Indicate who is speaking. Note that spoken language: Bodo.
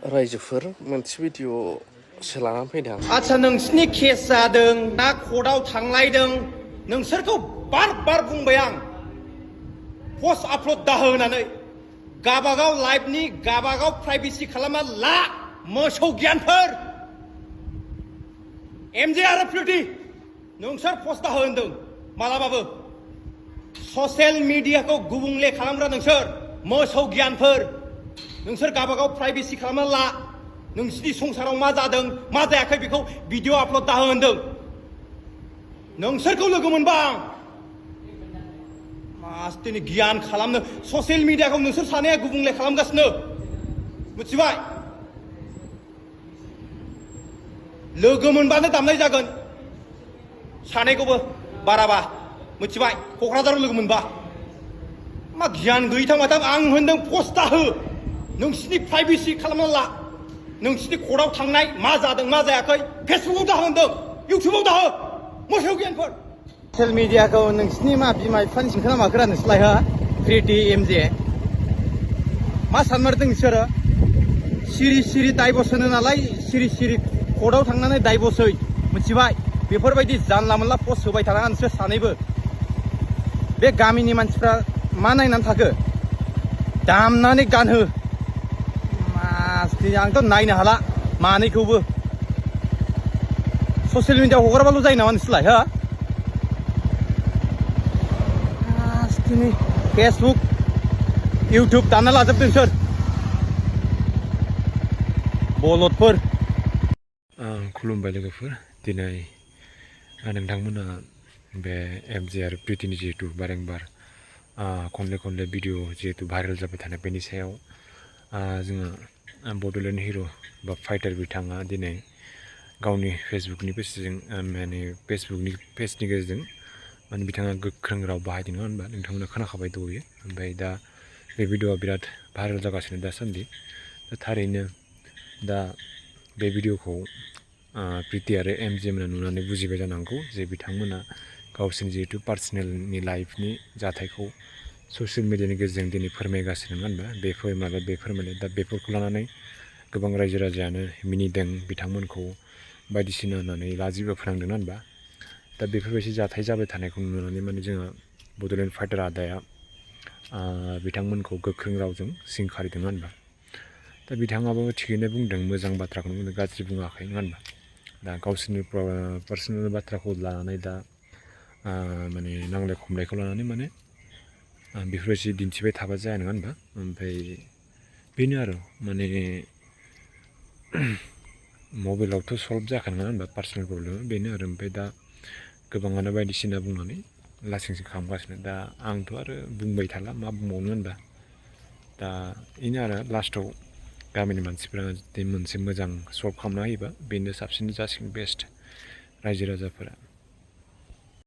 Speaker 1: रायजोफोर मोनसे भिडिअ' लानानै फैदों।
Speaker 2: आच्छा नोंसिनि केस जादों ना कर्टआव थांलायदों नोंसोरखौ बार बार बुंबाय आं पस्ट आपल'ड दाहो होननानै गाबागाव लाइभनि गाबागाव प्राइभेसि खालामना ला मोसौ गियानफोर एमजे आरो प्रिति नोंसोर पस्ट दाहो होनदों मालाबाबो ससियेल मिडियाखौ गुबुंले खालामग्रा नोंसोर मोसौ गियानफोर नोंसोर गाबागाव प्राइभेसि खालामना ला नोंसिनि संसाराव मा जादों मा जायाखै बेखौ भिडिअ आपल'ड दाहो होनदों नोंसोरखौ लोगो मोनबा आं मास्तिनि गियान खालामनो ससियेल मिडियाखौ नोंसोर सानैया गुबुंले खालामगासिनो मिथिबाय लोगो मोनबानो दामनाय जागोन सानैखौबो बाराबा मिथिबाय क'क्राझाराव लोगो मोनबा मा गियान गैथां माथां आं होनदों पस्ट दाहो नोंसिनि प्राइभेसि खालामना ला नोंसिनि कर्टआव थांनाय मा जादों मा जायाखै फेसबुकआव दाहो होनदों इउटुबाव दाहो मोसौ गियानफोर ससियेल मिडियाखौ नोंसिनि मा बिमा बिफानि सिंखोना माखोरा नोंसोरलाय हो प्रिति एमजे मा सानमारदों नोंसोरो सिरि सिरि दाइभर्स होनो नालाय सिरि सिरि कर्टआव थांनानै दाइभर्स होय मिथिबाय बेफोरबायदि जानला मोनला पस्ट होबाय थानाङा नोंसोर सानैबो बे गामिनि मानसिफ्रा मा नायनानै थाखो दामनानै गानहो मास्ति आंथ' नायनो हाला मानैखौबो ससियेल मिडियाआव हगाराबाल' जायो नामा नोंसोरलाय हो मास्तिनि फेसबुक इउटुब दानना लाजोबदों नोंसोर बलदफोर
Speaker 3: खुलुमबाय लोगोफोर दिनै नोंथांमोना बे एमजे आरो प्रितिनि जिहेतु बारंबार खनले खनले भिडिअ जिहेतु भाइरेल जाबाय थानाय बेनि सायाव जोङो बड'लेण्ड हिर' बा फाइटार बिथाङा दिनै गावनि फेसबुकनि पेजजों माने फेसबुकनि पेजनि गेजेरजों माने बिथाङा गोख्रों राव बाहायदों नङा होनबा नोंथांमोना खोनाखाबाय दहायो ओमफ्राय दा बे भिडिअआ बिराद भाइरेल जागासिनो दासान्दि दा थारैनो दा बे भिडिअखौ प्रिति आरो एमजे मोना नुनानै बुजिबाय जानांगौ जे बिथांमोना गावसोरनि जिहेतु पार्सनेलनि लाइफनि जाथायखौ ससियेल मिडियानि गेजेरजों दिनै फोरमायगासिनो नङा होनबा बे फोरमायनाय दा बेफोरखौ लानानै गोबां रायजो राजायानो मिनिदों बिथांमोनखौ बायदिसिना होननानै लाजिबो फोनांदों नङा होनबा दा बेफोरबायदि जाथाय जाबाय थानायखौ नुनानै माने जोंहा बड'लेण्ड फाइटार आदाया बिथांमोनखौ गोख्रों रावजों सिंखारिदों नङा होनबा दा बिथाङाबो थिगैनो बुंदों मोजां बाथ्राखौनो बुंदों गाज्रि बुङाखै नङा होनबा दा गावसोरनि पार्सनेल बाथ्राखौ लानानै दा माने नांलाय खमलायखौ लानानै माने बेफोरबायदि दिन्थिबाय थाबा जाया नङा होनबा ओमफ्राय बेनो आरो माने मबाइलावथ' सल्भ जाखानाय नङा होनबा पार्सनेल प्रब्लेमा बेनो आरो ओमफ्राय दा गोबाङानो बायदिसिना बुंनानै लासिंसिं खालामगासिनो दा आंथ' आरो बुंबाय थाला मा बुंबावनो होनबा दा बेनो आरो लास्टआव गामिनि मानसिफ्रा जुदि मोनसे मोजां सल्भ खालामना होयोबा बेनो साबसिन जासिगोन बेस्ट रायजो राजाफोरा